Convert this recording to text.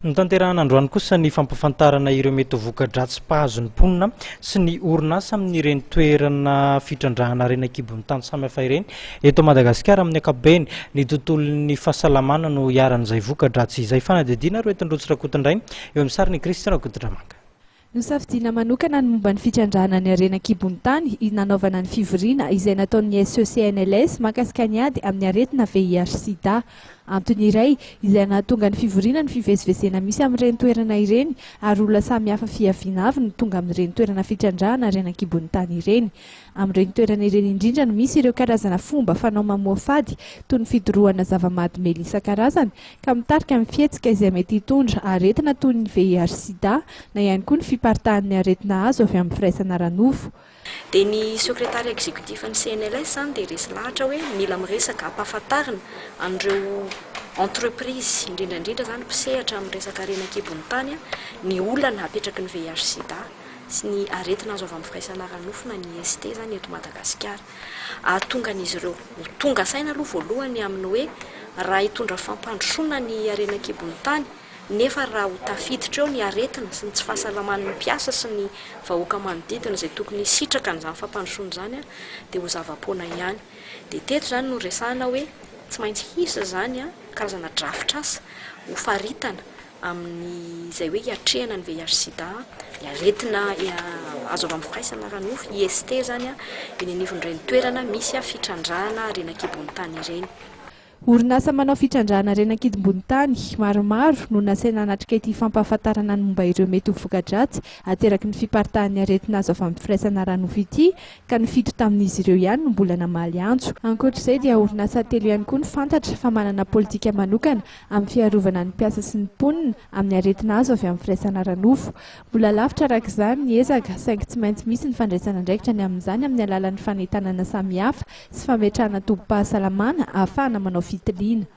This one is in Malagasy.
Notanterahana androany kosa ny fampahafantarana ireo mety ho voka-dratsy mpahazo ny mponina sy ny orinasa amin'ireny toerana fitrandrahana harena an-kibon'ny tany samihafa ireny eto Madagasikara. Amin'ny ankapobeny, ny tontolon'ny fahasalamana no iharan'izay voka-dratsy izay. Fanadihadiana ro entin'i Rotsy Rakotondrainy eo amin'ny sarin'i Christian Rakotondramanga. Nosafidiana manokana ny momba ny fitrandrahana ny harena an-kibon'ny tany nanaovana ny fivoriana izay nataon'ny SECNLS mahakasika ny ady amin'ny aretina VIH-Sida. Antony iray izay nahatonga ny fivoriana ny fivezivezena misy amin'ireny toerana ireny ary olona samihafa fiaviana avy no tonga amin'ireny toerana fitrandrahana harena an-kibon'ny tany ireny. Amin'ireny toerana ireny indrindra no misy ireo karazana fomba fanao mamoafady toy ny fidorohana zava-mahadomelina isan-karazany ka mitarika amin'ny fihetsika izay mety hitondra aretina toy ny VIH-Sida na ihany koa ny fiparitahan'ny aretina azo avy amin'ny firaisana ara-nofo. Dia ny Secrétaire exécutif ny CNLS izany dia resy lahatra hoe mila miresaka ampahafantarina an'ireo entreprise, indrindra indrindra izany mpisehatra amin'ny resaka harena an-kibon'ny tany ny olana apetraky ny VIH-Sida sy ny aretina azo avy amin'ny firaisana ara-nofo na ny IST izany eto Madagasikara. Hahatonga an'izy ireo ho tonga saina aloha voalohany amin'ny hoe raha hitondra fampandrosoana ny harena an-kibon'ny tany nefa raha ho tafiditra eo ny aretina sy ny tsy fahasalaman'ny mpiasa sy ny vahoaka manodidina izay tokony hisitraka an'izany fampandrosoana izany dia ho zava-poana ihany. Dia teto izany no resahina hoe tsy maintsy hisy izany karazana drafitr'asa ho faritana amin'izay hoe hiatrehana ny VIH-Sida, ny aretina azo avy amin'ny firaisana ara-nofo, IST, izany, eny anivon'ireny toerana misy fitrandrahana harena an-kibon'ny tany ireny. Orinasa manao fitrandrahana harena an-kibon'ny tany maromaro no nasaina hanatrika ity fampahafantarana ny momba ireo mety ho voka-dratsy ateraky ny fiparitahan'ny aretina azo avy amin'ny firaisana ara-nofo ity ka ny fito tamin'izy ireo ihany no mbola namaly antso. Ankoatra izay dia orinasa telo ihany koa no fantatra fa manana politika manokana amin'ny fiarovana ny mpiasa sy ny mponina amin'ny aretina azo avy amin'ny firaisana ara-nofo. Mbola lavitra araka izany ny ezaka, saingy tsy maintsy misy ny fandraisana andraikitra ny amin'izany amin'ny alalan'ny fanentanana samihafa sy fametrahana tobim-pahasalamana ahafahana manao fitiliana.